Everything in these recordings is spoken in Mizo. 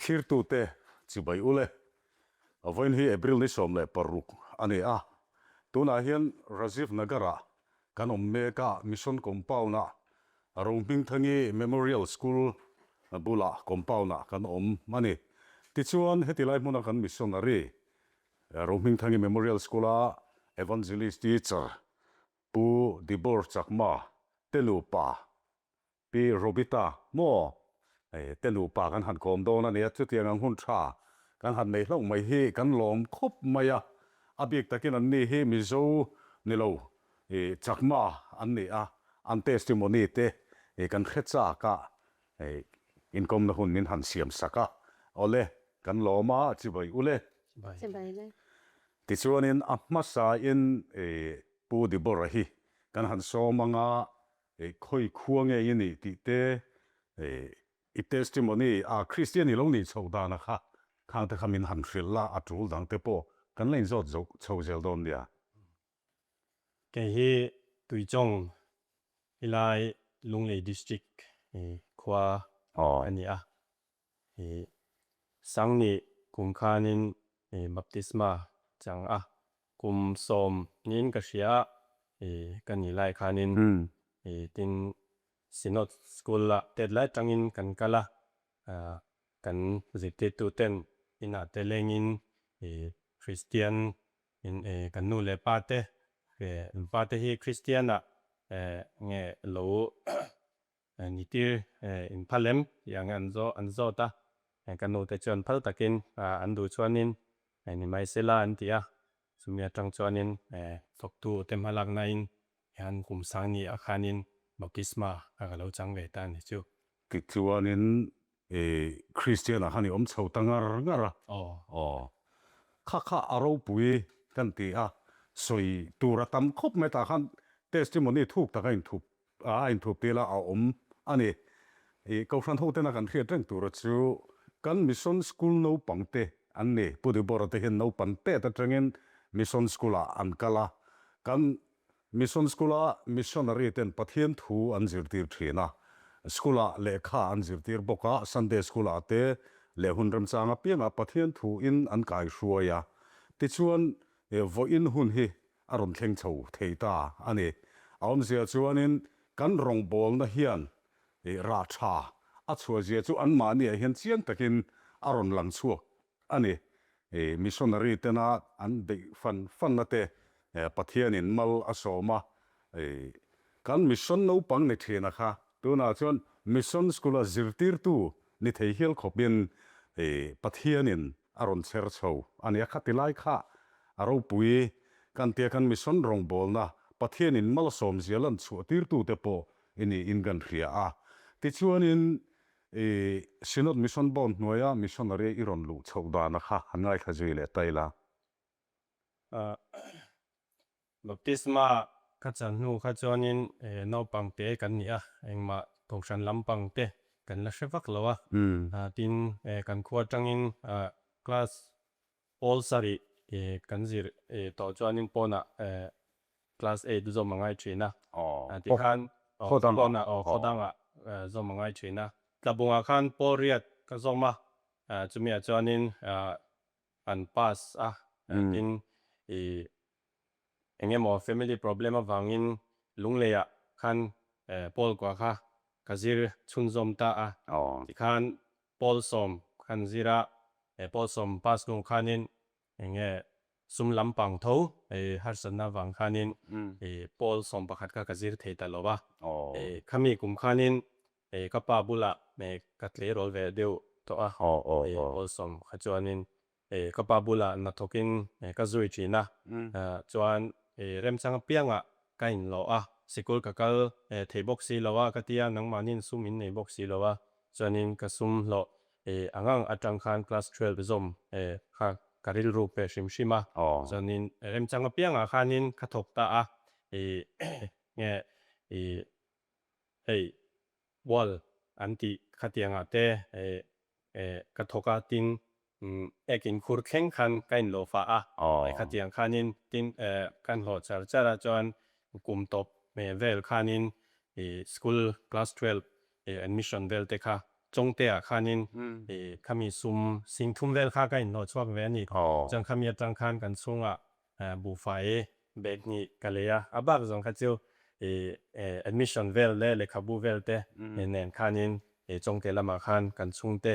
Thlirtute chibai ule. Vawiin hi April ni 16 a ni a, tunah hian Rajiv Nagar-ah kan awm mek a, Mission Compound-ah Rohmingthangi Memorial School bulah compound-ah kan awm a ni. Tichuan, heti lai hmuna kan missionary Rohmingthangi Memorial School-a Evangelist Teacher Pu Dibor Chakma te nupa Pi Robita maw te nupa kan han kawm dawn a nia, chutiang ang hun tha kan han nei hlauh mai hi kan lawm khawp mai a, a bik takin an ni hi Mizo ni lo Chakma an ni a, an testimony te kan hre chak a, inkawmna hun min han siam sak a, awle kan lawm a, chibai ule. Chibai le. Tichuanin a hmasain Pu Deborah hi kan han sawm anga Khawi khua nge i nih tih te, i testimony a Kristian i lo nih chhoh dana kha khang te kha min han hrilh la, a tul dang te pawh kan la inzawt zo chho zel dawn nia. Kei hi Tuichawng helai Lunglei District khua a ni a, Sangni kum khanin baptisma chang a, kum sawm niin ka hria a, ka nih lai khanin tin Synod School ah tet lai tangin kan kal a, kan zirtirtu ten inah te lengin Kristian kan nu leh pa te, pa te hi Kristian ah nge lo Nitir in phal em tih ang an zawh an zawt a, ka nu te chuan phal takin an duh chuanin ni mai sela an ti a, chumi atang chuanin thawktu te hmalakna in hian kum sang ni ah khanin baptisma a ka lo chang ve ta a ni chu. Tichuanin Kristian ah khan i awm chho ta ngar ngar a, aw kha kha a ropui kan ti a, sawi tur a tam khawp mai tah khan testimony thuk tak a inthup a inthup tel a a awm a ni. I Kohhran hotena kan hriat reng tura chu kan Mission School naupang te an ni. Pu Deborah te hian naupan tet atangin Mission School ah an kal a. Kan Mission School a missionary ten Pathian thu an zirtir thin a. School ah lehkha an zirtir bawk a, Sunday School ah te leh hun remchang apiangah Pathian thu in an kaihruai a. Tichuan vawiin hun hi a rawn thleng chho thei ta a ni. A awmzia chuanin kan rawngbawlna hian rah tha a chhuahzia chu anmahniah hian chiang takin a rawn lang chhuak a ni. Missionary tena an beih fan fanna te Pathianin mal a sawm a, kan mission naupang ni thina kha tunah chuan mission school-a zirtirtu ni thei hial khawpin Pathianin a rawn chher chho a ni a, khati lai kha a ropui kan tia kan mission rawngbawlna Pathianin malsawmzia lan chhuah tirtute pawh i niin kan hria a. Tichuanin i Synod Mission Board hnuaia missionary i rawn luh chhoh dana kha han ngaithla zui leh ta ila. Baptisma ka chan hnu kha chuanin naupang te kan ni a, engmah kohhran lampang te kan la hre vak lo a, tin kan khua atangin class pawl sarih kan zir tawh chuanin pawnah class eight zawm a ngai thin a, tikhan pawnah khaw dangah zawm a ngai thin a, tlabungah khan pawl riat ka zawm a, chumiah chuanin an pass a, tin i eng emaw family problem avangin Lungleiah khan Paul kua kha ka zir chhunzawm ta a, tikhan Paul sawm khan zir a, Paul sawm pass hnu khanin eng nge sum lampang tho harsatna avang khanin Paul sawm pakhat kha ka zir thei ta lo a, khami kum khanin ka pa bulah ka tleirawl ve deuh tawh a, Paul sawm kha chuanin Ka pa bulah hnathawkin ka zui thin a, chuan remchang apiangah ka inhlawh a, sikul ka kal thei bawk si lo a ka ti a, nangmahniin sum in nei bawk si lo a, chuanin ka sum hlawh ang ang atang khan class 12 zawm kha ka rilru pe hrim hrim a, chuanin remchang apiangah khanin ka thawk ta a, nge hei wall an tih khatiangah te ka thawk a, tin ek inkhur thleng khan ka inlo fah a, khatiang khanin tin kan hlawh char char a chuan kum tawp vel khanin school class 12 admission vel te kha. Chawngte ah khanin ih khami sum singthum vel kha ka inhlawh chhuak ve a ni. Chuan khami atang khan kan chhungah buhfai bag hnih ka lei a, a bak zawng kha chu ih admission vel leh lehkhabu vel te nen khanin ih Chawngte lamah khan kan chhungte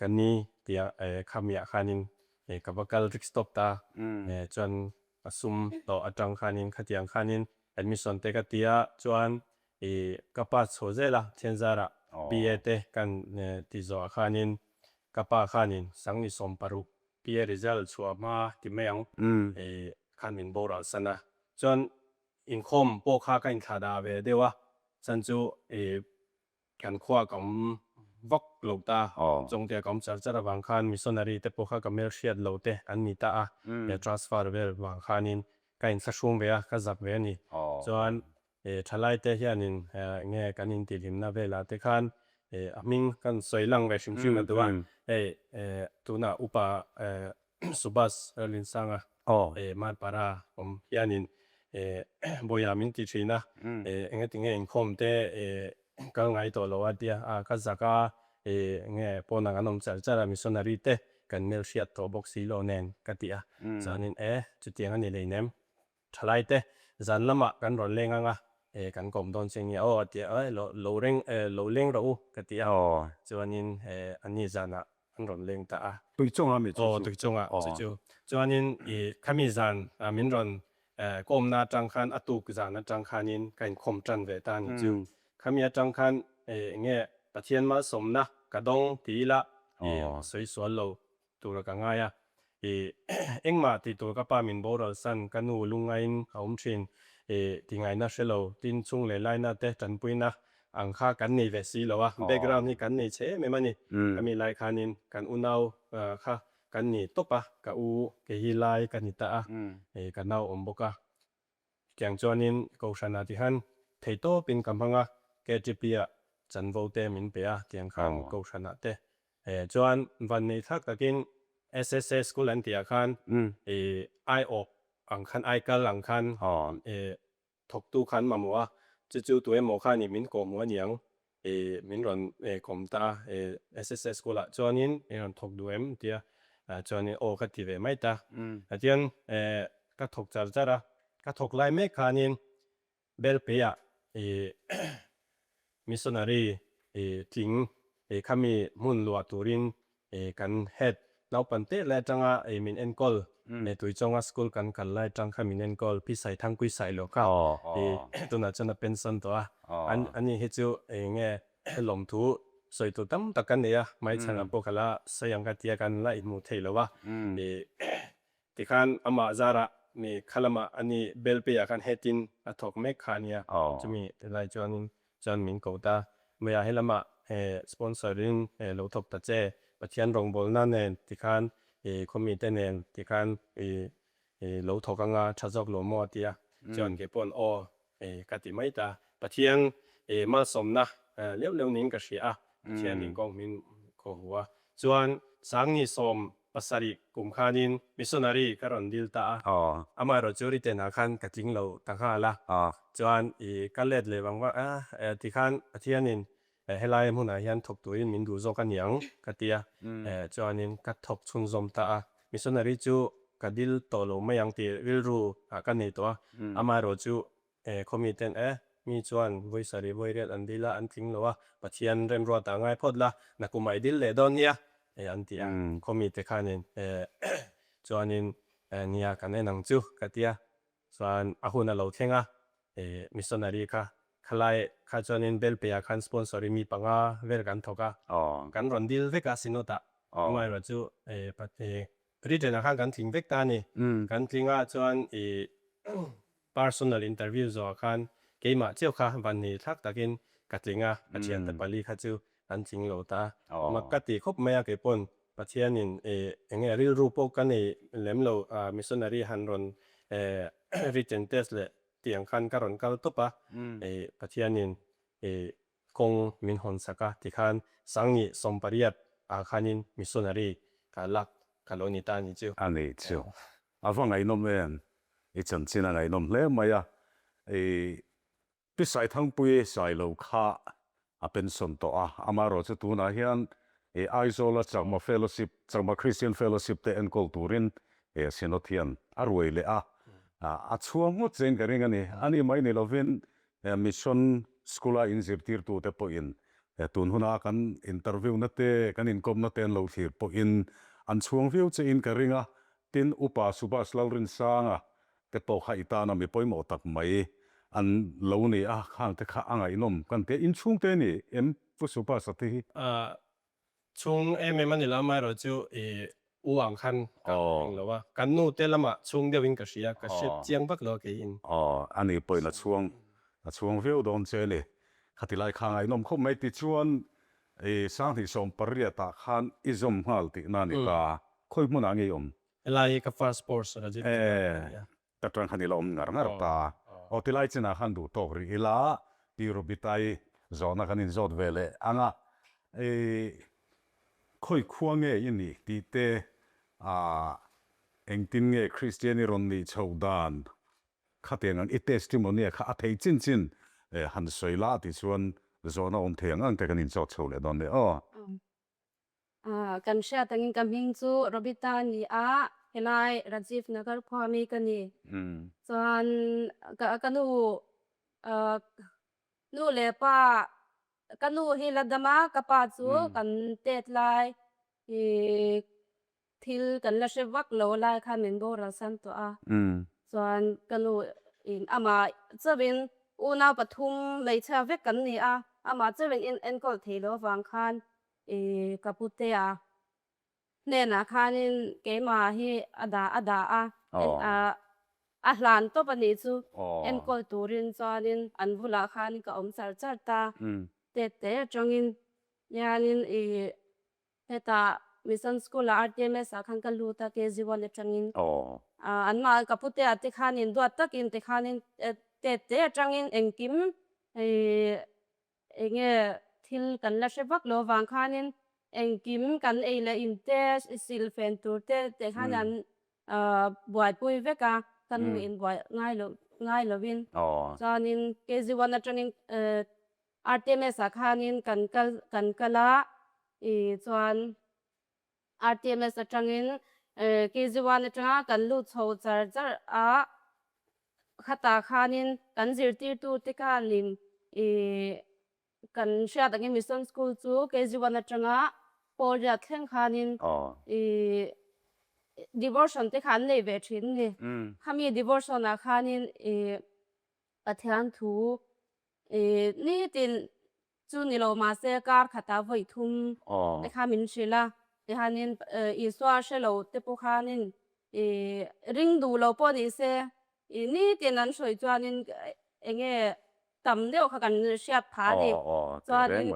ka ni tia khamiah khanin ka va kal risk tawp ta. Chuan a sum tawh atang khanin khatiang khanin admission te ka ti a, chuan I ka pass chho zel a, Thianzara BA te kan ti zawh ah khanin ka pa khanin Sangni 16 BA result chhuah hma ti mai ang i khan min boral san a. Chuan inkhawm pawh kha ka inthlah dah ve deuh a, chan chu i kan khua ka awm vak lo ta, Chawngte ka awm char char avang khan missionary te pawh kha ka hmelhriat lo te an ni ta a, transfer vel vang khanin ka inthlahrung ve a, ka zak ve a ni. Chuan Thalai te hianin nge kan intihhlimna velah te khan a hming kan sawi lang ve hrim hrim a duh a, hei tunah upa Subhas Ralinsanga Marpara awm hianin Bawia min ti thin a, engatinge inkhawm te kal ngai tawh lo a tia, ka zak a, nge pawnah kan awm char char a, missionary te kan hmelhriat tawh bawk si lo nen ka ti a, chuanin e chutiang a ni hleinem. Thalai te, zan lamah kan rawn leng ang a, e kan kawm dawn che nge aw a ti a, e lo reng e lo leng rawh u ka ti a, chuanin e ani zanah an rawn leng ta a. Tui chungah mi chu chu. Aw tui chungah chu chu. Chuanin i khami zan min rawn kawmna atang khan a tuk zan atang khanin ka inkhawm tan ve ta a ni chu. Khami atang khan e nge Pathian malsawmna ka dawng ti ila i sawi sual lo tura ka ngai a, i engmah tih tur ka pa min boral san, ka nu lungngaiin a awm thin, i ti ngaihna hre lo, tin chung leh laina te tanpuina ang kha kan nei ve si lo a, background hi kan nei chhe em em a ni, khami lai khanin kan unau kha kan ni tawp a, ka u ke hi lai ka ni ta a, i ka nau awm bawk a. Chutiang chuanin Kohhranah tihan theitawpin ka hmang a, KTP-ah chanvo te min pe a, tiang khan Kohhranah te. Chuan vanneih thlak takin SSA School an tihah khan i aiawh ang khan, aikal ang khan thawktu khan mamawh a, chu chu tu emaw khan i min kawhhmuh a niang i min rawn kawm ta a, SSA School ah chuanin i rawn thawk duh em tia chuanin aw ka ti ve mai ta. Tichuan ka thawk char char a, ka thawk lai mek khanin Belpeiah i missionary i tling i khami hmun luah turin kan head naupang teh lai atanga min enkawl Tuichawnga school kan kal lai atang kha min enkawl Pi Saithangpui Sailo kha tunah chuan a pension tawh a, ani hi chu eng nge lawmthu sawi tur tam tak kan nei a, hmaichhanah pawh ka la sawi ang ka tia kan la inhmuh theih lo a, Tikhan amah zarah mi kha lamah a ni Belpeiah khan hetin a thawk mek kha a nia. Chumi lai chuanin chuan min ko ta. Mawia he lamah sponsor in lo thawk ta che. Pathian rawngbawlna nen tikhan khawmite nen tikhan lo thawk anga tha zawk lo maw a ti a. Chuan kei pawn aw ka ti mai ta. Pathian malsawmna leuh leuh niin ka hria a, Pathian in kawng min khaw hu a. Chuan Sangni 17 kum khanin missionary ka rawn dil ta a, amaherawh chu written ah khan ka tling lo ta nghal a. Chuan i ka let leh vang vang a, tikhan Pathianin helai hmunah hian thawk turin min duh zawk a niang ka ti a, chuanin ka thawk chhunzawm ta a. Missionary chu ka dil tawh lo mai ang tih rilru ah ka nei tawh a, amaherawh chu khawmi ten e, mi chuan vawi sarih vawi riat an dil a, an tling lo a, Pathian remruat ah ngai phawt la, nakum ah i dil leh dawn nia an ti a, khawmi te khanin chuanin nia kan en ang chu ka ti a, Chuan a hun a lo thleng a, missionary kha khalai kha chuanin Belpeiah khan sponsor in mi panga vel kan thawk a, kan rawn dil vek a Synod ah, amaherawh chu written ah khan kan tling vek ta a ni. Kan tling a chuan personal interview zawhah khan keimah chiau kha vanni thlak takin ka tling a, ka thiante pali kha chu an tling lo ta a. Mak ka ti khawp mai a keipawn Pathianin eng nge rilru pawh ka nei lem lo missionary han rawn written test leh tih ang khan ka rawn kal tawp a, Pathianin kawng min hawn sak a tikhan Sangni 18 ah khanin missionary ka lak ka lo ni ta a ni chu. A ni chu. A va ngaihnawm em? I chanchin a ngaihnawm hle mai a. I Pi Saithangpui Sailo kha. A pension tawh a, amaherawhchu tunah hian Aizawla Chakma Fellowship, Chakma Christian Fellowship te enkawl turin Synod hian a ruai leh a, a chhuang ngawt chein ka ring a ni. Ani mai ni lovin Mission School-a inzirtirtute pawhin tun huna kan interview na te, kan inkawmna te an lo thlir pawhin an chhuang viau chein ka ring a. Tin, Upa Subhas Lalrinsanga te pawh kha i tana mi pawimawh tak mai an lo ni a, khang te kha a ngaihnawm kan tia. Inchhung te ni em Pu Subhas-a te hi? Chhung em em a ni lo, amaherawh chu i u ang khan ka ring lo a, kan nu te lamah chhung deuhin ka hria, ka hre chiang vak lo a keiin. Aw, a ni pawhin a chhuang, a chhuang viau dawn che a ni. Khati lai kha ngaihnawm khawp mai tichuan i 2018 ah khan i zawm nghal tihna a ni ta, khawi hmunah nge i awm? Helai hi ka first course Rajiv Kumar ka ni a. Ta tang khan i la awm ngar ngar ta. Aw tilai chinah khan duh tawk rih ila Pi Rubitai zawhna kan inzawt ve leh ang a. I khawi khua nge i nih tih te ah engtin nge Kristian i rawn nih chhoh dan khatiang ang i testimony kha a thei chin chin han sawi la tih chuan zawhna awm thei ang ang te kan inzawt chho leh dawn nia aw. Kan hriat angin ka hming chu Robita a ni a, helai Rajiv Nagar khua mi ka ni. Chuan ka nu nu leh pa ka nu hi la dam a, ka pa chu kan tet lai thil kan la hre vak lo lai khan min boral san tawh a. Chuan ka nu in amah chauhin unau pathum hmeichhia vek kan ni a, amah chauhin enkawl thei lo avang khan I ka putea hnenah khanin keimah hi a dah a dah a, a hlan tawp a nih chu enkawl turin chuanin an bulah khan ka awm char char ta. Tet te atangin hianin i hetah Mission School ah RTMS ah khan ka lut a KG one atangin anmah ka putea te khanin duat takin tikhanin tet te atangin engkim i Enge thil kan la hre vak lo vang khanin engkim kan ei leh in te silfen tur te te khan an buaipui vek a, ka nu in buai ngai lo ngai lovin chuanin KG one atangin RTMS ah khanin kan kal kan kal a ih chuan RTMS atangin KG one atanga kan lut chho char char a. Khatah khanin kan zirtirtu te khanin ih kan hriat angin Mission School chu KG one atanga pawl riat thleng khanin ih devotion te kha an nei ve thin a ni. Khami devotion ah khanin ih Pathian thu ih nitin Chu ni lo mahse kar khatah vawi thum te kha min hrilh a, tihanin Isua hre lo te pawh khanin ih ring duh lo pawh ni se ih nitin an sawi chuanin eng nge tam deuh kha kan hriat phah a ni. Chuanin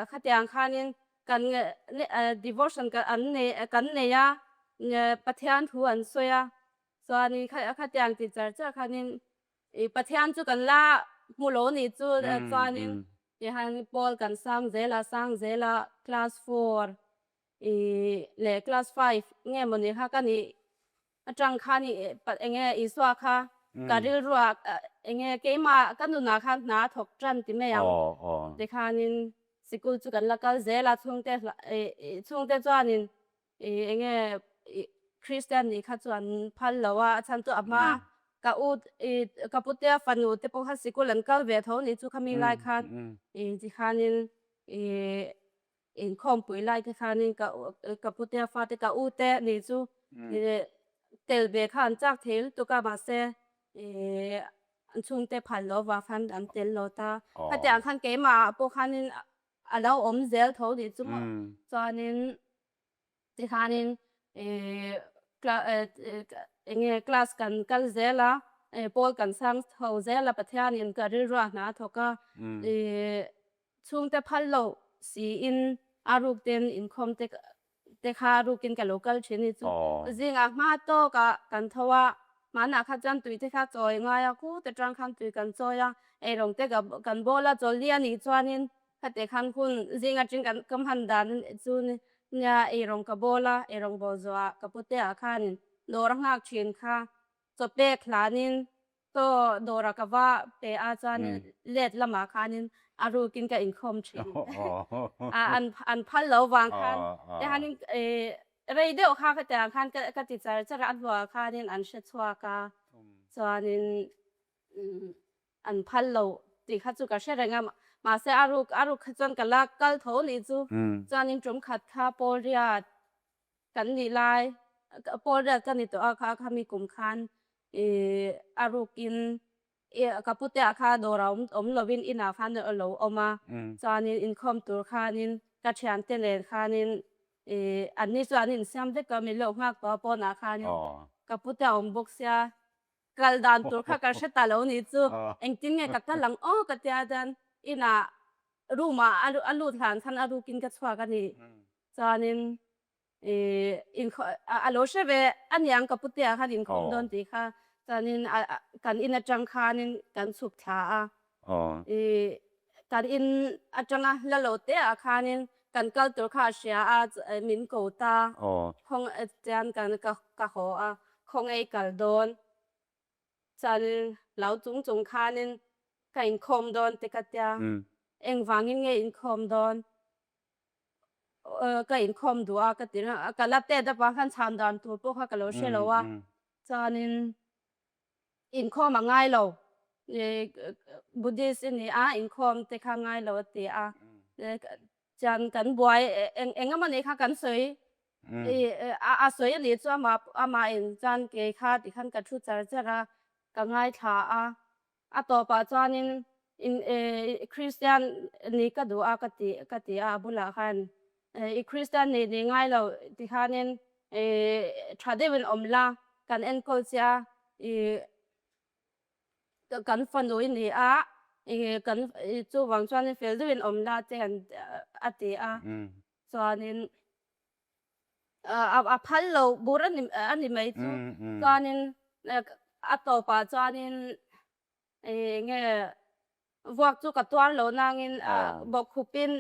khatiang khanin kan devotion an nei kan nei a, Pathian thu an sawi a, chuanin khatiang ti char char khanin I Pathian chu kan la hmu lo nih chu chuanin tihian pawl kan sang zel a, sang zel a class four i leh class five nge maw ni kha ka nih atang khan i eng nge Isua kha ka rilruah eng nge keimah ka nunah khan hna a thawk tan ti mai ang tikhanin sikul chu kan la kal zel a chhungte chhungte chuanin I enge i Christian nih kha chu an phal lo a, a chhan chu a hma ka u i ka putea fanu te pawh kha sikul an kal ve tho nih chu khami lai khan i tikhanin i inkhawmpui lai te khanin ka ka putea fate ka u te nih chu i tel ve kha an chak thei lutuk a mahse i an chhungte phal lo vang khan an tel lo ta. Khatiang khan keimah ah pawh khanin a lo awm zel tho nih chu maw chuanin tikhanin ih eng nge class kan kal zel a pawl kan sang chho zel a Pathianin ka rilruah hna a thawk a ih chhungte phal loh siin a ruk ten inkhawm te te kha rukin ka lo kal thin hi chu zingah hma tawkah kan tho a, hmanah kha chuan tui te kha chawi ngai a, khute tang khan tui kan chawi a, eirawng te kan bawl a, chawlh li a nih chuanin khate khan hun zing atang kan ka hman dan chu nia eirawng ka bawl a, eirawng bawl zawhah ka pute ah khanin dawr a nghak thin kha chawpek hlanin Chaw dawrah ka va pe a chuanin let lamah khanin a rukin ka inkhawm thin. An an phal lo vang khan tihanin rei deuh kha khatiang khan ka ti char char a, a hnuah khanin an hre chhuak a, chuanin an phal lo tih kha chu ka hre reng a, mahse a ruk a ruk kha chuan ka la kal tho nih chu, chuanin tum khat kha pawl riat kan nih lai pawl riat ka ni tawh a kha khami kum khan ih a rukin ih ka pute ah kha dawr a awm awm lovin inah khan a lo awm a, chuanin inkhawm tur khanin ka thiante nen khanin ih anni chu an insiam vek a min lo nghak tawh a pawnah khanin ka pute a awm bawk sia. Kal dan tur kha ka hre ta lo ni chu engtin nge ka kal ang aw ka tia chuan inah room ah a lut hlan khan a rukin ka chhuak a ni. Chuanin ih a lo hre ve a niang ka putea khan inkhawm dawn tih kha chuanin kan in atang khanin kan chhuk thla a. Ih kan in atanga hla lo te ah khanin kan kal tur kha a hria a min ko ta khawng chuan kan ka haw a khawngei kal dawn chuanin lo chung chung khanin ka inkhawm dawn te ka tia engvangin nge inkhawm dawn ka inkhawm duh a ka ti a ka la tet avang khan chhan dan tur pawh kha ka lo hre lo a chuanin. Inkhawm a ngai lo. Buddhist i ni a, inkhawm te kha ngai lo a ti a. Chuan kan buai eng eng emaw ni kha kan sawi a sawi a nih chu amah amah in chuan kei kha ti khan ka thu char char a, ka ngaithla a. A tawpah chuanin in Christian ni ka duh a ka ti ka ti a a bulah khan i Christian nih ni ngai lo ti khanin tha deuhin awm la kan enkawl che a i kan fanu i ni a kan chuvang chuanin fel deuhin awm la te han a ti a chuanin a phal lo bur a ni mai chu chuanin a tawpah chuanin enge Vuak chu ka tuar lo nangin bawkkhupin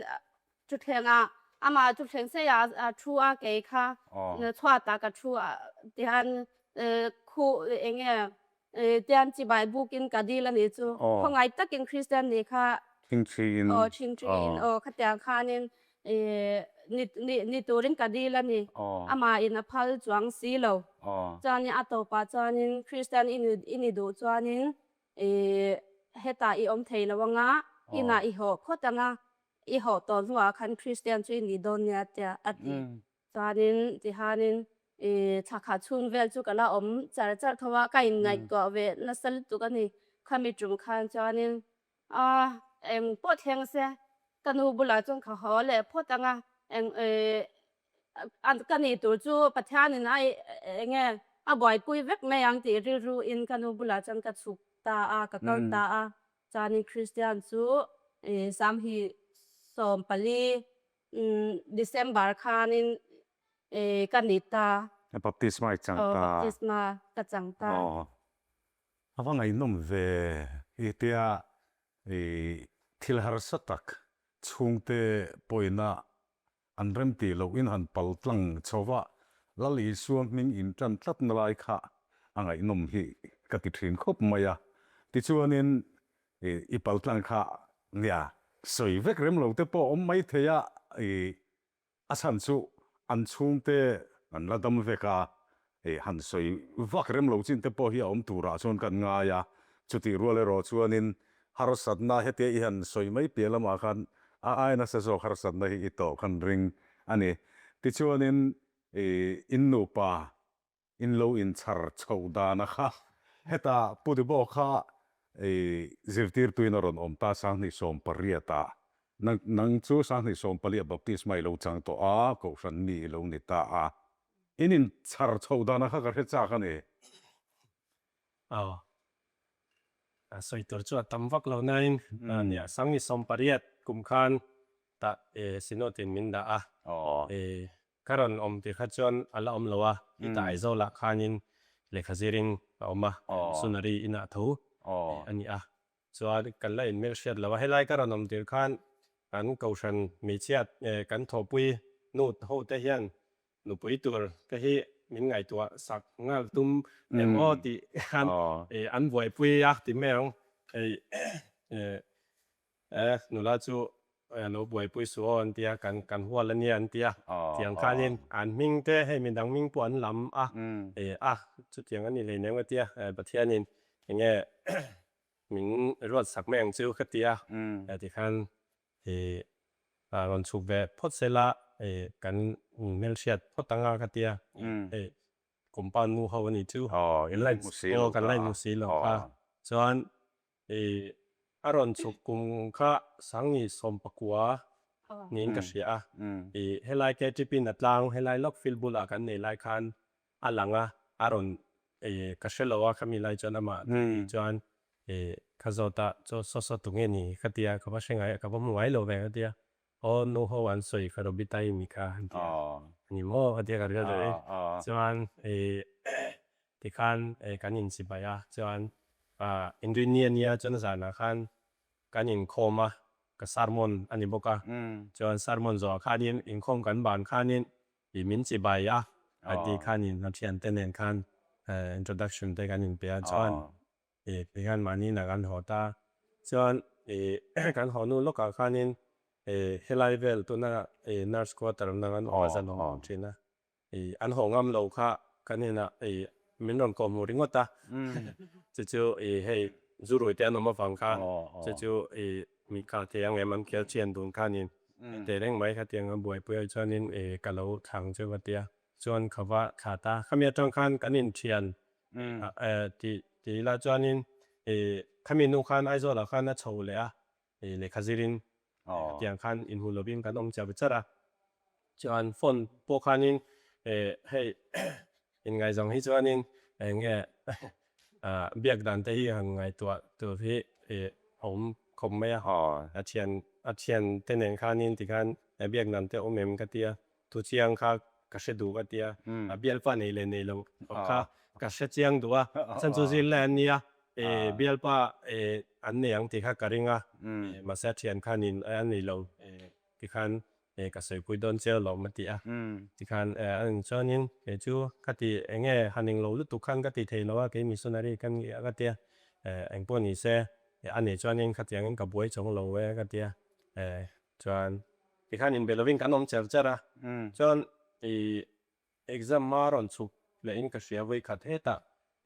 thutthlengah amah thutthleng seiah a thu a kei kha chhuatah ka thu a tihian khuh eng nge tian chibai bukin ka dil a nih chu khawngaih takin Kristian nih kha aw thingthiin aw khatiang khanin ni turin ka dil a ni amahin a phal chuang si lo chuanin a tawpah chuanin Kristian i ni duh chuanin I hetah i awm thei lo anga, inah i hawh phawt anga, i hawh tawh hnuah khan Kristian chu i nih dawn nia tia a ti. Chuanin tihanin i thla khat chhung vel chu ka la awm char char tho a, ka inngaihtuah ve nasa lutuk a ni. Khami tum khan chuanin a eng pawh thleng se ka nu bulah chuan ka haw leh phawt anga, eng Ka nih tur chu Pathianin a eng nge a buaipui vek mai ang tih rilru in ka nu bulah chuan ka chhuk ta a, ka kal ta a. Chuanin Christian chu Samhi 14 December khanin ka ni ta. Baptisma i chang ta. Aw, baptisma ka chang ta. Aw, a va ngaihnawm ve i tia i thil harsa tak chhungte pawina An rem tih loh in han pal tlang chho va, Lal Isua hming in tan tlat na lai kha a ngaihnawm hi ka ti thin khawp mai a. Tichuanin i pal tlang kha nia sawi vek rem lo te pawh awm mai thei a, i a chhan chu an chhungte an la dam vek a, i han sawi vak rem lo chin te pawh hi a awm turah chuan kan ngai a. Chutih rual erawh chuanin Harsatna hetia i han sawi mai piah lamah khan a ai nasa zawk harsatna hi i tawh khan ring a ni. Tichuanin i in nupa in lo inchhar chhoh dana kha heta Pu Dibawk kha i zirtirtuin a rawn awm ta 2018 ah. Nang nang chu 2014 ah baptisma i lo chang tawh a, kohhran mi i lo ni ta a. In inchhar chhoh dana kha ka hre chak a ni. Aw. A sawi tur chu a tam vak lo nain nia 2018 kum khan tah Synod in min dah a. Ka rawn awm tih kha chuan a la awm lo a, i tah Aizawl ah khanin lehkha zirin a awm a, missionary inah tho a ni a. Chuan kan la inhmel hriat lo a, helai ka rawn awm tir khan kan kohhran hmeichhia kan thawhpui nu ho te hian Nupui tur te hi min ngaihtuah sak nghal tum em aw tih khan an buaipui a ti mai ang. Hei Nula chu lo buaipui suh aw an ti a, kan kan hual a nia an ti a. Tiang khanin an hming te hei midang hming pawh an lam a, a chutiang a ni hleinem ka ti a, Pathianin enge min ruat sak mai ang chu ka ti a, tikhan rawn chhuk ve phawt sela kan hmelhriat phawt anga ka ti a, hei compound nu ho a nih chu. Aw kan la inhmu si lo kha chuan I a rawn chhuk kum kha Sangni sawmpakua niin ka hria a. I helai KTP na tlang helai lawk field bulah kan nei lai khan a lang a, a rawn i ka hre lo a khami lai chuan amah tih chuan i ka zawt a, chaw saw saw tunge ni ka ti a, ka va hre ngai ka va hmu ngai lo ve ka ti a, aw nu ho an sawi ka Robita i ni kha an ti a, ni maw ka ti a ka rilru i chuan i Tikhan kan inchibai a, chuan Inrinni a nia chuan zanah khan kan inkhawm a, ka sermon a ni bawk a, chuan sermon zawhah khanin inkhawm kan ban khanin ih min chibai a, a tih khanin a thiante nen khan introduction te kan inpe a, chuan ih tikhan mahni inah kan haw ta, chuan ih kan haw hnu lawkah khanin ih helai vel tuna ih nurse quarter awmna kan awm a zan awm thin a. I an haw ngam lo kha kan inah i min rawn kawh hmuh ringawt a, chu chu i hei zu rui te an awm avang khan chu chu i mi kha thei ang em an khel thian dun khanin teh reng mai khatiang a buaipui ah chuanin i ka lo thlang chu ka tia chuan ka va thla ta khami atang khan kan inthian tih tih ila chuanin i khami nu khan Aizawl ah khan a chho leh a i lehkha zirin Tiang khan inhmu lovin kan awm char char a, chuan phone pawh khanin hei inngaihzawng hi chuanin eng nge biak dan te hi han ngaihtuah tur hi a awm khawp mai a, a thian a thian te nen khanin tikhan biak dan te awm em ka tia, thu chiang kha ka hre duh ka tia, a bialpa nei leh nei lo kha ka hre chiang duh a, chhan chu zirlai an nia bialpa an nei ang tih kha ka ring a, mahse a thian khanin a nei lo tikhan ka sawipui dawn chiau lo ma ti a, tikhan a eng chuanin kei chu ka ti eng nge han eng lo lutuk khan ka ti thei lo a, kei missionary ka ni a ka tia, engpawh ni se a nei chuanin khatiangin ka buai chawng lo e ka tia, chuan tikhan inbe lovin kan awm cher cher a, chuan ih exam hma rawn chhuk leh in ka hria vawi khat hetah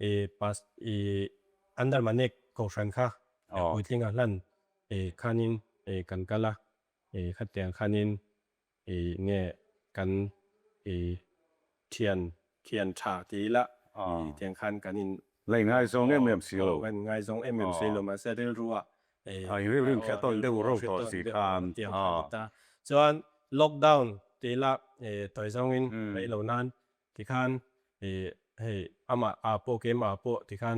ih pass ih under manek kohhran kha puitling a hlan ih khanin ih kan kal a, ih khatiang khanin ih nge kan ih thian thian tha ti ila ih tiang khan kan in La ingaizawng em em si lo. Kan ingaizawng em em si lo mahse rilru ah A rilru in hriat tawn deuh reuh tawh si khan. Chuan lockdown ti ila tawi zawngin rei lo nan tikhan hei amah ah pawh keimah ah pawh tikhan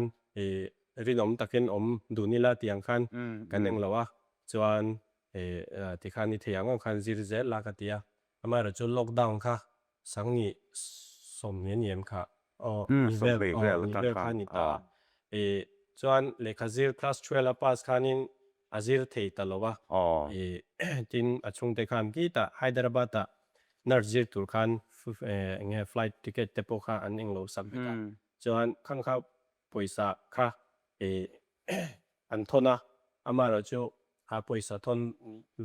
rinawm takin awm dun ila tiang khan kan eng lo a chuan tikhan i thei ang ang khan zir zel la ka ti a amaherawhchu chu lockdown kha Sangni sawmhnih a ni em kha? Aw, ni vel, aw, ni vel kha a ni ta a. I chuan lehkha zir class 12 a pass khanin a zir thei ta lo a. I tin a chhungte khan khitah Hyderabad ah nurse zir tur khan eng nge flight ticket te pawh kha an englo sak vek a. Chuan khang kha pawisa kha i an thawn a, amaherawhchu a pawisa thawn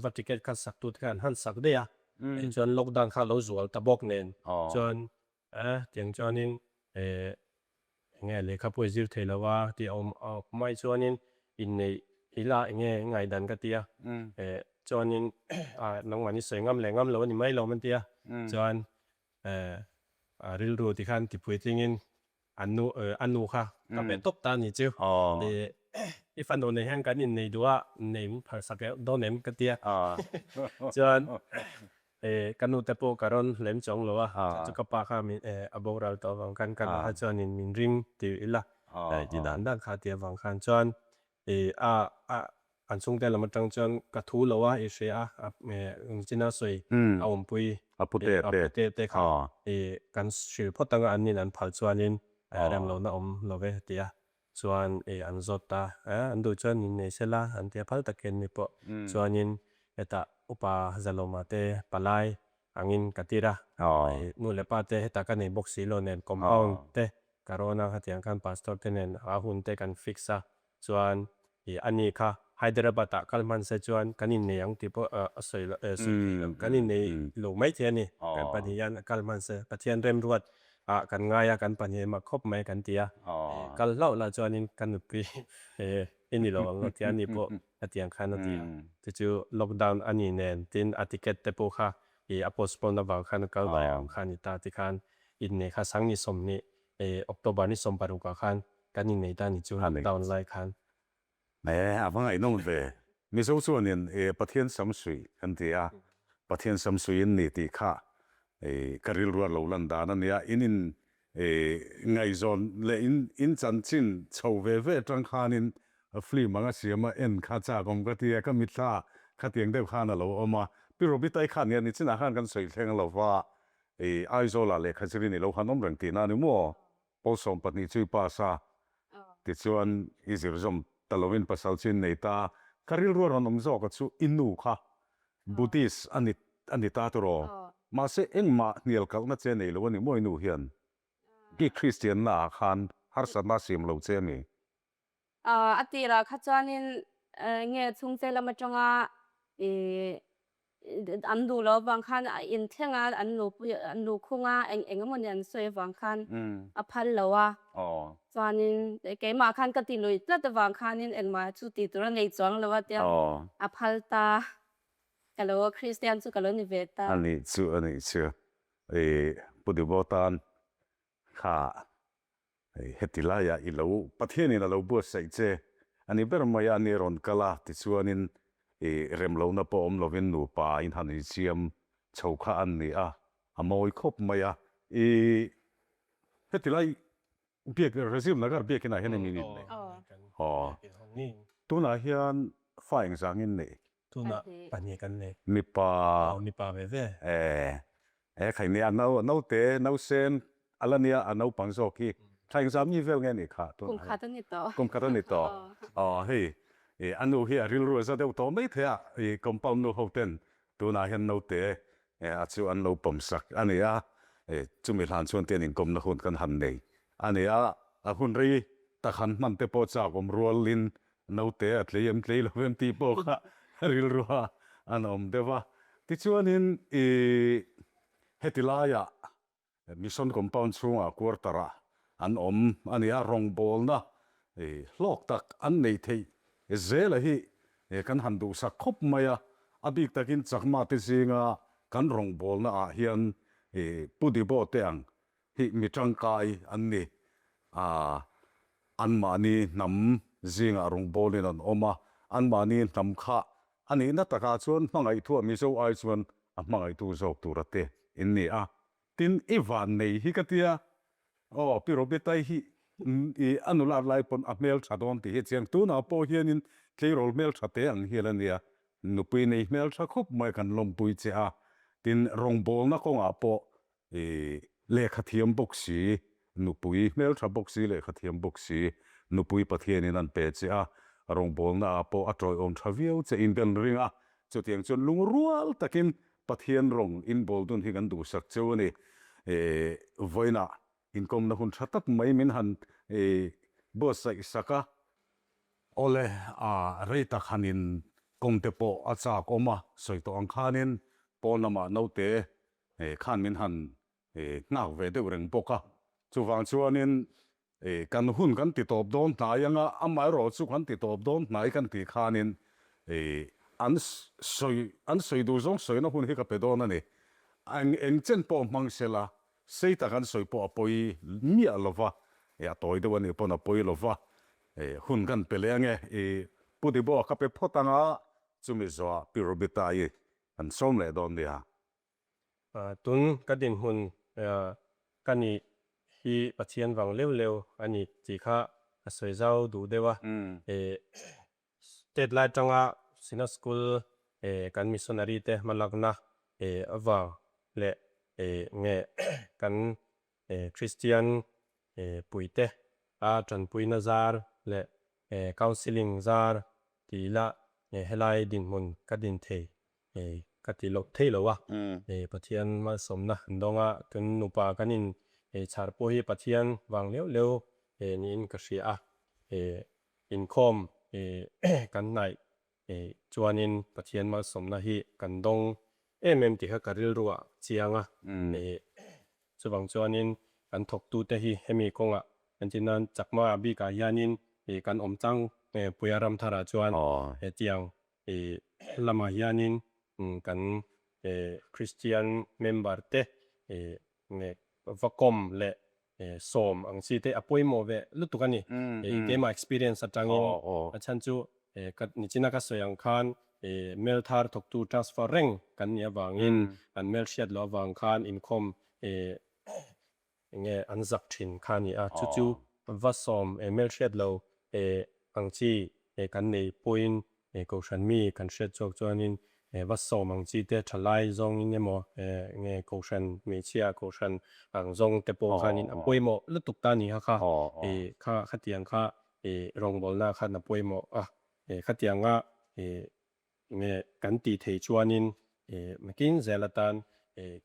va ticket kha sak tute kha an han sak daih a, chuan lockdown kha a lo zual ta bawk nen chuan tiang chuanin enge lehkha pawh i zir thei lo a tih a awm mai chuanin inneih ila enge ngaihdan ka ti a, chuanin nangmahni sawi ngam leh ngam lo a ni mai lo an ti a, chuan rilru tikhan tipuitlingin A nu a nu kha ka pe tawp ta a ni chu. I fanu nei hian kan innei duh a, nei min phalsak dawn em ka tia. Chuan ka nu te pawh ka rawn hlem chuang lo a, chu ka pa kha a boral tawh avang khan ka nu kha chuanin min ring tir ila ti dan dan kha a ti avang khan chuan a an chhungte lam atang chuan ka thu lo a i hria a china sawi a awmpui a pute a pute te kha i kan hrilh phawt anga an nin an phal chuanin rem lohna awm lo ve ti a chuan i an zawt ta an duh chuan min nei sela an tia phal takin mi pawh chuanin hetah upa Zalawma te palai angin ka tir a nu leh pa te hetah ka nei bawk si lo nen compound te ka rawn a khatiang khan pastor te nen a hun te kan fix a chuan ih ani kha Hyderabad ah kal hman se chuan kan innei ang tih pawh a sawi lo sawi thei lo. Kan innei lo maithei a ni. Kan pahnih hian kal hman se Pathian remruat ah kan ngai a, kan pahnih emaw khawp mai kan ti a. Kal hlauh lah chuanin ka nupui i ni lo ang a tia ni pawh a ti ang khan a ti a. Chu chu lockdown a ni nen tin a ticket te pawh kha a postpone avang khan a kal ve ang kha a ni ta tikhan innei kha Sangni 20 October ni 16 ah khan kan innei ta a ni chu lockdown lai khan. E, a va ngaihnawm ve. Mizo chuanin e Pathian samsuih kan ti a, Pathian samsuih in ni tih kha e ka rilru a lo lan dan a nia. In in e ngaihzawn leh in in chanchin chho ve ve atang khanin film anga siam a en kha chak awm ka ti a, ka mitthla khatiang deuh khan a lo awm a. Pi Robitai khan nia nichinah khan kan sawi thleng lo va, e Aizawlah lehkha zirin i lo han awm reng tihna a ni maw? Pawl 12 chu i pass a, tichuan i zir zawm ta lovin pasal chu in nei ta. Ka rilru a rawn awm zawk a chu i nu kha Buddhist a ni a ni ta tiraw? Mahse engmah hnial kalhna che nei lo a ni maw i nu hian? I Kristian na ah khan harsatna a siam lo che a mi? A tirah kha chuanin nge chhungte lam atanga i an duh loh avang khan a inthleng a, an luhpui an luhkhung a, eng eng emawni an sawi avang khan a phal lo a. Chuanin keimah khan ka ti lui tlat avang khanin engmah chu tih tur a nei chuang lo a tia a phal ta. Ka lo Kristian chu ka lo ni ve ta. A nih chu, a nih chu. I Pu Dubo tan kha Hei heti laiah i lo Pathianin a lo buatsaih che a ni ber mai a, ni rawn kal a, tichuanin i remlohna pawh awm lovin nupa in han insiam chho kha an ni a, a mawi khawp mai a. I heti lai biak Rajiv Nagar biakinah hian eng in nei? Aw. Tunah hian fa engzangin nei? Tunah pahnih kan nei. Mipa. Aw mipa ve ve. E e khai nia nau naute nausen a la nia a naupang zawk hi thla engzah mi vel nge nih kha tunah Kum khat a ni tawh. Kum khat a ni tawh. Aw hei i a nu hi a rilru a za deuh tawh mai thei a i compound nu ho ten tunah hian naute e a chu an lo pawm sak a ni a e chumi hlan chuan tian inkawmna hun kan han nei a ni a a hun rei tak han hman te pawh chak awm rualin Naute a tlei em tlei lo em tih pawh kha rilru a an awm deuh a. Tichuanin i heti laiah Mission Compound chhungah quarter ah an awm a ni a, rawngbawlna i hlawk tak an nei theih zela hi kan han duhsak khawp mai a. A bik takin Chakma te zinga kan rawngbawlna ah hian i Pu Dibo te ang hi mi tangkai an ni. A, anmahni hnam zingah rawngbawlin an awm a, anmahni hnam kha a nihna takah chuan hmangaihtuah Mizo ai chuan a hmangaihtu zawk tura te in ni a. Tin, i van nei hi ka tia, aw Pi Robitai hi i a nulat lai pawn a hmeltha dawn tih hi chiang. Tunah pawh hianin tleirawl hmeltha te ang hial a nia, nupui nei hmeltha khawp mai kan lawmpui che a. Tin, rawngbawlna kawngah pawh I lehkha thiam bawk si, nupui hmeltha bawk si, lehkha thiam bawk si, nupui Pathianin an pe che a, rawngbawlna ah pawh a tawiawm tha viau che in kan ring a, chutiang chuan lungrual takin Pathian rawng inbawl dun hi kan duhsak cheu a ni. I vawiinah inkawmna hun tha tak mai min han buatsaih sak a. Awle, a rei tak han in kawm te pawh a chak awm a, sawi tawh ang khanin pawn lamah naute khan min han nghak ve deuh reng bawk a. Chuvang chuanin kan hun kan ti tawp dawn hnai anga amaherawh chu kan ti tawp dawn hnai kan tih khanin an sawi an sawi duh zawng sawina hun hi ka pe dawn a ni. Eng eng chen pawh hmang sela sei tak an sawi pawh a pawi miah lo va, a tawi deuh a nih pawn a pawi lo va, hun kan pe leh ange i Pu Dibo ka pe phawt anga chumi zawhah Pi Robita-i Kan sawm leh dawn nia. Tun ka dinhmun ka nih hi Pathian vang leu leu a ni tih kha ka sawi zau duh deuh a. State lai atanga Synod School kan missionary te hmalakna avang leh nge kan Kristian puite a tanpuina zar leh counselling zar ti ila helai dinhmun ka din thei ka ti loh thei lo a, Pathian malsawmna an dawng a, kan nupa kan in chhar pawh hi Pathian vang leuh leuh niin ka hria a, inkhawm kan hnaih. Chuanin Pathian malsawmna hi kan dawng em em tih kha ka rilru ah chiang a. Chuvang chuanin kan thawktute hi hemi kawngah entir nan Chakma bikah hianin kan awm tlang Puia Ramtharah chuan hetiang lamah hianin kan Kristian member te va kawm leh sawm ang chi te a pawimawh ve lutuk a ni. Keimah experience atangin a chhan chu ka nichina ka sawi ang khan mel thar thawktu transfer reng kan nih avangin an mel hriat loh avang khan inkhawm enge an zak thin kha a ni a. Chu chu va sawm mel hriat lo ang chi kan nei pawhin Kohhran mi kan hriat chhuak chuanin va sawm ang chi te thalai zawngin emaw nge Kohhran hmeichhia Kohhran ang zawng te pawh khanin a pawimawh lutuk ta ni kha kha kha khatiang kha rawngbawlna khan a pawimawh a, khatianga nge kan tih thei chuanin nakin zel atan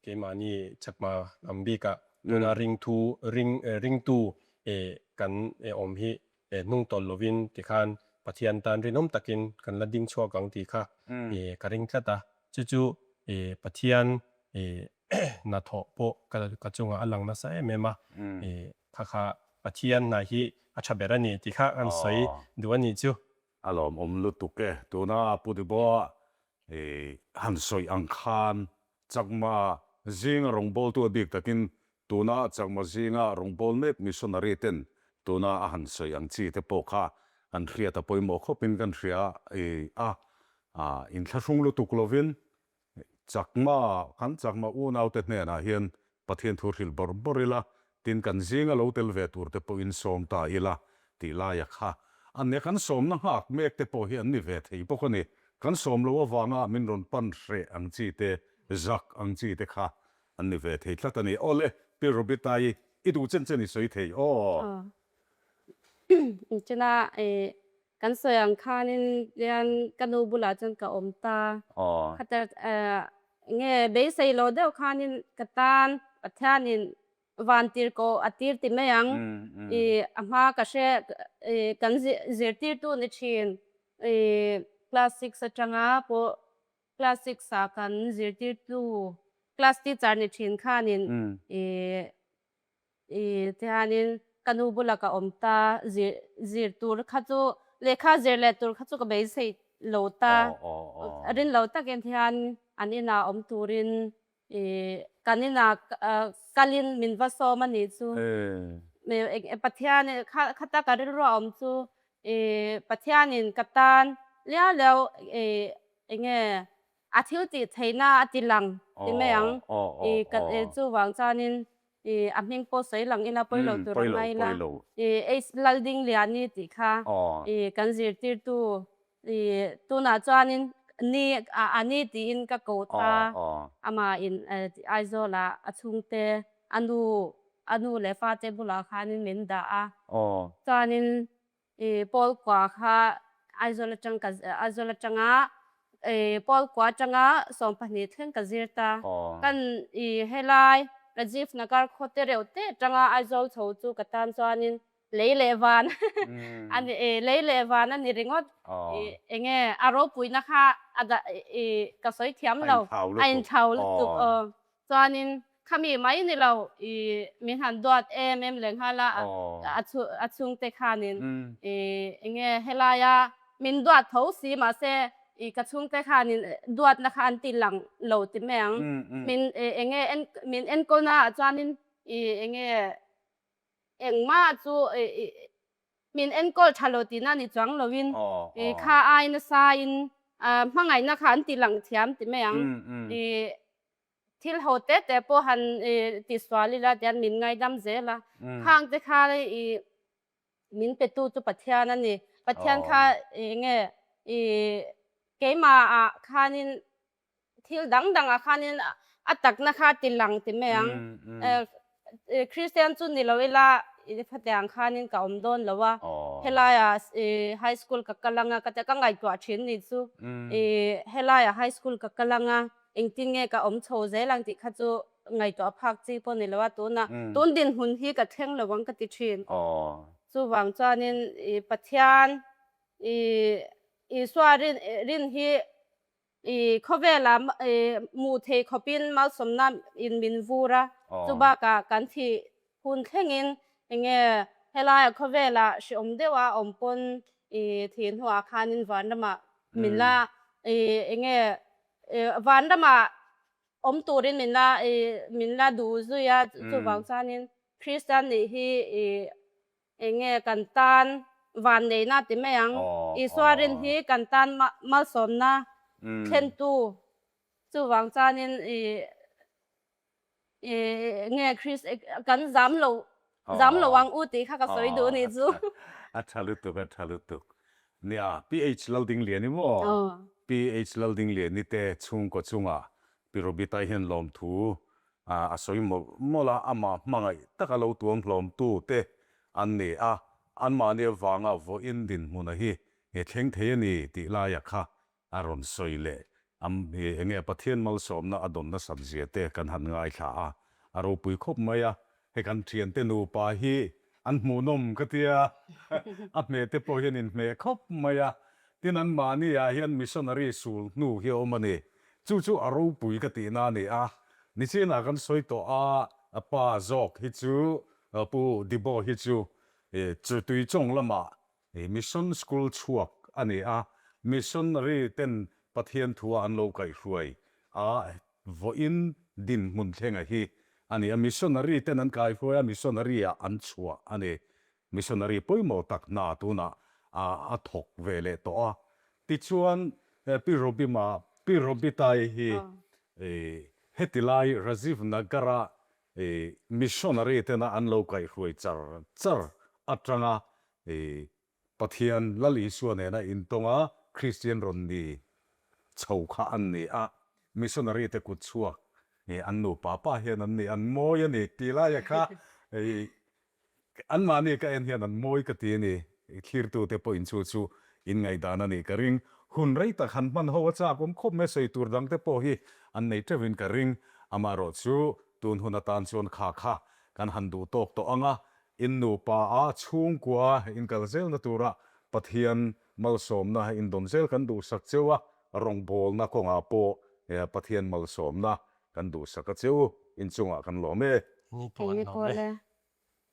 keimahni chakma lam bikah tuna ringthu ring ringtu kan awm hi hnung tawlh lovin tikhan Pathian tan rinawm takin kan la ding chhuak ang tih kha ka ring tlat a. Chu chu Pathian hnathawh pawh ka chungah a lang nasa em em a. Kha kha Pathian hna hi a tha ber a ni tih kha kan sawi duh a nih chu. A lawmawm lutuk e. Tuna Pu Dibaw-a han sawi ang khan Chakma zinga rawngbawltu a bik takin tuna Chakma zinga rawngbâwl mek missionary ten tuna a han sawi ang chi te pawh kha kan hriat a pawimawh khawpin kan hria a, inthlahrung lutuk lovin Chakma kan Chakma unaute hnenah hian Pathian thu hrilh bawrh bawrh ila, tin kan zinga lo tel ve tur te pawhin sawm ta ila tih laia kha a nia. Kan sawmna nghak mek te pawh hi an ni ve thei bawk a ni. Kan sawm loh avanga min rawn pan hreh ang chi te, zak ang chi te kha an ni ve thei tlat a ni. Awle, Pi Robitai, i duh chen chen i sawi thei aw. Chuna kan sawi ang khanin hian ka nu bulah chuan ka awm ta. Khatar nge beisei lo deuh khanin ka tan Pathianin van tir ko a tir ti mai ang. I a hma ka hre kan zirtirtu ni thin i class six atanga pawh class six ah kan zirtirtu class teacher ni thin khanin i I tihianin ka nu bula ka awm ta, zir zir tur kha chu lehkha zir leh tur kha chu ka beisei lo ta, rin lo takin tihian an inah awm turin i kan inah kalin min va sawm a nih chu. Pathian khata ka rilru a awm chu i Pathianin ka tan liau liau i enge a thil tih theihna a ti lang ti mai ang i ka chuvang chuanin i a hming pawh sawi lang ila pawi lo tur a ngai ila i Ace Laldingliani tih kha i kan zirtirtu i tunah chuanin ni a ni tiin ka ko ta amah in Aizawlah a chhungte a nu a nu leh fate bulah khanin min dah a chuanin I Paul kua kha Aizawl atang ka Aizawl atanga i Paul kua atanga 12 thleng ka zir ta. Kan i helai Rajiv Nagar khaw te reuh te atanga Aizawl chho chu ka tan chuanin lei leh van a ni i lei leh van a ni ringawt. I enge a ropuina kha a dah i ka sawi thiam lo a inthau lutuk aw. Chuanin khami mai ni lo i min han duat em em leh nghal a, a chhungte khanin i enge helaia min duat tho si mahse i ka chhungte khanin duatna kha an ti lang lo ti mai ang. Min enge min enkawlna ah chuanin i enge engmah chu i min enkawl tha lo tihna ni chuang loin i kha ai nasa in hmangaihna kha an ti lang thiam ti mai ang. I Thil ho te te pawh han tisual ila tian min ngaidam zel a, khang te kha i min petu chu Pathian a ni. Pathian kha enge i keimah ah khanin thil dang dang ah khanin a takna kha a ti lang ti mai ang. Kristian chu ni lo ila khatiang khanin ka awm dawn lo a, helaiah high school ka kal anga ka tia ka ngaihtuah thin ni chu i helaiah high school ka kal anga Engtin nge ka awm chho zel ang tih kha chu ngaihtuah phak chi pawh ni lo a, tunah tun dinhmun hi ka thleng lo ang ka ti thin. Chuvang chuanin i Pathian i Isua rin rin hi i khawvelah hmuh thei khawpin malsawmna in min vur a, chu bakah kan thih hun thlengin enge helaiah khawvelah hreawm deuha awm pawn i thih hnuah khanin vanramah min la i enge vanramah awm turin min la i min la duh zui a, chuvang chuanin Kristian nih hi i Enge kan tan vanneihna ti mai ang. Isua rin hi kan tan malsawmna thlentu chuvang chuanin i nge Krist kan zam lo zam lo ang u tih kha ka sawi duh ni chu. A tha lutuk a tha lutuk. Nia PH Laldingliani maw? PH Laldingliani te chhungkaw chungah Pi Robita hian lawmthu a sawi mawlh mawlh a, amah hmangaih taka lo tuam hlawmtu te an ni a, anmahni avanga vawiin dinhmuna hi he thleng thei a ni tih laia kha a rawn sawi leh a, enge Pathian malsawmna a dawn nasat zia te kan han ngaithla a, a ropui khawp mai a, hei kan thiante nupa hi an hmuhnawm ka tia, a hmeh te pawh hian inhmeh khawp mai a, tin anmahni ah hian missionary sul hnu hi a awm a ni. Chu chu a ropui ka tihna a ni a, nichinah kan sawi tawh a, a pa zawk hi chu Pu Dibo hi chu Tuichawng lamah Mission School chhuak a ni a, Missionary ten Pathian thua an lo kaihhruai a, vawiin dinhmun thlenga hi a ni a, Missionary ten an kaihhruai a, Missionary ah an chhuah a ni. Missionary pawimawh tak hna tunah a thawk ve leh tawh a. Tichuan, Pi Robima, Pi Robitai hi heti lai Rajiv Nagar-a missionary tena an lo kaihhruai char char atanga Pathian Lal Isua nena intawnga Kristian rawn ni chho kha an ni a. Missionary te kut chhuak an nupa pa hian an ni, an mawi a ni tih laia kha Anmahni ka en hian an mawi ka ti a ni. I thlirtute pawhin chu chu in ngaihdan a nih ka ring. Hun rei tak han hman ho a chak awm khawp mai sawi tur dangte pawh hi an nei teuhin ka ring. Amaherawh chu tun hun atan chuan kha kha kan han duh tawk tawh ang a, in nupa a chhungkua inkal zelna tura Pathian malsawmna indawn zel kan duhsak cheu a, rawngbawlna kawngah pawh Pathian malsawmna Kan duhsak a che u, inchungah kan lawm e. Ni pawh an lawm e.